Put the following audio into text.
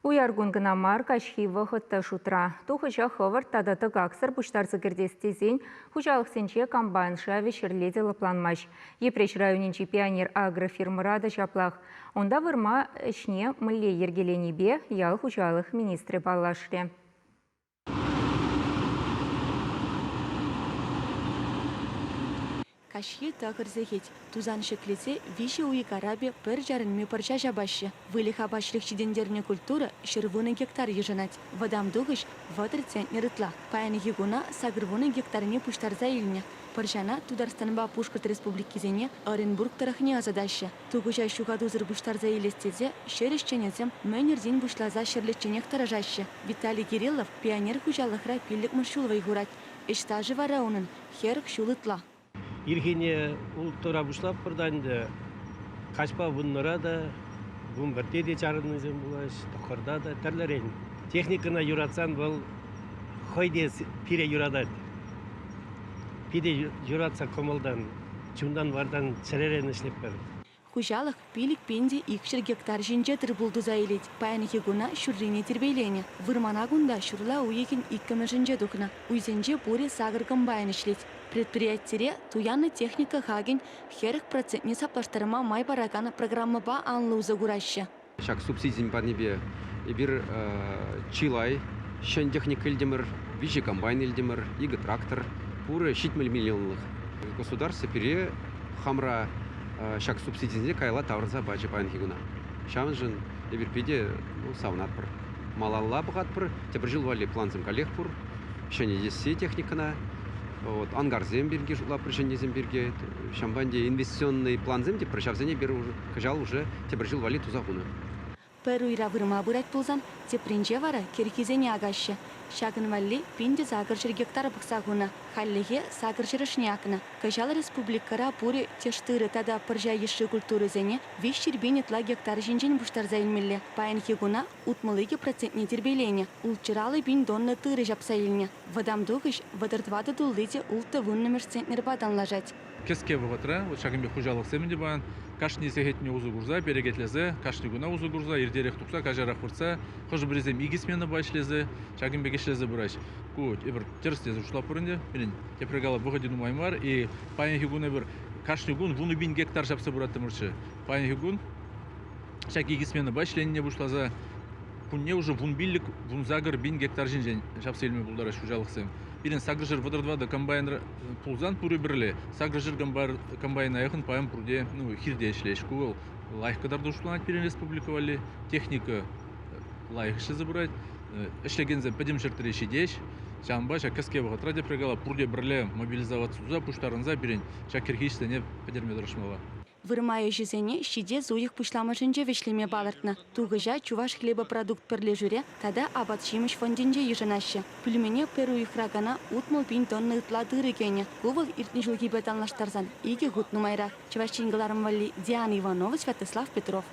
Уяр кун кӑна мар, каҫхи вӑхӑт та шутра. Тухӑҫа хӑвӑрт тата тӑкаксӑр пуҫтарса кӗртес тесен хуҫалӑхсенче комбайн шавӗ ҫӗрле те лӑпланмасть. Йӗпреҫ районӗнчи Пионер агрофирмӑра та ҫаплах. Унта вырма ӗҫне мӗнле йӗркеленипе ял хуҫалӑх министрӗ паллашрӗ. Каҫхи тӑхӑр сехет. Тусан ҫӗклесе виҫӗ уй карапӗ пӗр чарӑнми пӑрҫа ҫапаҫҫӗ. Выльӑх апачлӗх ҫитӗнтернӗ культура 110 гектар йышӑнать. Вӑтам тухӑҫ 30 центнер ытла. Паянхи куна 80 гектарне пуҫтарса илнӗ. Пӑрҫана Тутарстанпа Пушкӑрт Республикисене, Оренбург тӑрӑхне ӑсатаҫҫӗ. Тухӑҫа ҫухатусӑр пуҫтарса илес тесе ҫӗр ӗҫченӗсем мӗн иртен пуҫласа ҫӗрлечченех тӑрӑшаҫҫӗ. Виталий Кириллов Пионер хуҫалӑхра пиллӗкмӗш ҫул вӑй хурать. Ӗҫ стажӗ вара унӑн 40 ҫул ытла. Ирхине улттӑра пуҫлатпӑр та ӗнтӗ, каҫпа вуннӑра та, вунпӗрте те чарӑннисем пулаҫҫӗ, тӑххӑрта та, тӗрлӗрен. Техникӑна юратсан вӑл хӑй те пире юратать. Питӗ юратса кӑмӑлтан, чунтан-вартан, чӗререн ӗҫлетпӗр. Хуҫалӑх 5200 гектар ҫинче тыр-пул туса илет. Паянхи куна ҫуррине тирпейленӗ. Вырмана кунта ҫурла уйӑхӗн иккӗмӗшӗнче тухнӑ. Уйсенче пурӗ сакӑр комбайн ӗҫлет. Предприятире туяннӑ техника хакӗн 40 процентне саплаштарма май паракан программӑпа анлӑ усӑ кураҫҫӗ. Ҫак субсидисем панипе эпир чылай ҫӗн техника илтӗмӗр, виҫӗ комбайн илтӗмӗр, икӗ трактор, пурӗ 70 миллионлӑх. Государство пире хамра ҫак субсидисене каялла тавӑрса пачӗ паянхи куна. Ҫавӑншӑн эпир питӗ савӑнатпӑр. Малалла пӑхатпӑр, тепӗр ҫул валли плансем каллех пур. Ҫӗнетесси техникӑна, вот, ангарсем пирки шутлатпӑр, ҫӗннисем пирки. Ҫавӑнпа ӗнтӗ инвестиционный плансем те пур, ҫавсене эпир кӑҫал уже тепӗр ҫул валли туса хунӑ. Пӗр уйра вырма пырать пулсан, тепринче вара кӗрхисене акаҫҫӗ. Ҫакӑн валли 1800 гектар пӑхса хунӑ. Хальлӗхе сакӑр ҫӗрӗшне акнӑ. Кӑҫал республикӑра пурӗ тӗш тырӑ тата пӑрҫа йышши культурӑсене 300 пин ытла гектар ҫинчен пуҫтарса илмелле. Паянхи куна 62 процентне тирпейленӗ, ултҫӑр пин тонна тырӑ ҫапса илнӗ. Вӑтам тухӑҫ 34 тулли те улттӑ вуннӑмӗш центнерпа танлашать. Кӗске вӑхӑтра вот ҫакӑн пек хуҫалӑхсем ӗнтӗ паян кашни сехетне усӑ курса, перекетлесе, кашни куна усӑ курса, иртерех тухса, каҫарах выртса, хӑшӗ-пӗрисем икӗ сменӑпа ӗҫлесе, ҫакӑн пек ӗҫлесе пыраҫ. Ку эпир тӗрӗс тесе шутлатпӑр ӗнтӗ. Пирӗн тепре калап, вӑхӑчӗ нумай мар. И паянхи кун эпир кашни кун 10 000 гектар ҫапса пыраттӑмӑрччӗ. Паянхи кун ҫак икӗ сменӑпа ӗҫленине пуҫласа кунне уже 15, 18 пин гектар ҫинчен ҫапса илме пултараҫҫӗ хуҫалӑхсем. Пирӗн 834 комбайн пулсан пурӗ пӗрле 800 комбайна яхӑн паян пурте хирте ӗҫлеҫ. Ку вӑл лайӑх кӑтарту шутланать пирӗн республика валли. Техника лайӑх ӗҫлесе пырать. Ӗҫлекенсем пӗтӗм ҫӗртре ҫитеҫ. Ҫавӑнпа ҫак кӗске вӑхӑтра тепре калап, пурте пӗрле мобилизоваться туса пуҫтарӑнса пирӗн ҫак кӗрхи ӗҫсене пӗтерме тӑрӑшмалла. Вырма ӗҫӗсене ҫитес уйӑх пуҫламӑшӗнче вӗҫлеме палӑртнӑ. Тухӑҫа Чувашхлебопродукт пӗрлешӳре тата апат-ҫимӗҫ фондӗнче йышӑнаҫҫӗ. Пӳлмене пӗр уйӑхра кӑна 60 пин тонна ытла тырӑ кӗнӗ. Ку вӑл иртнӗ ҫулхипе танлаштарсан икӗ хут нумайрах. Чӑваш Ен кӑларӑм валли Диана Иванова, Святослав Петров.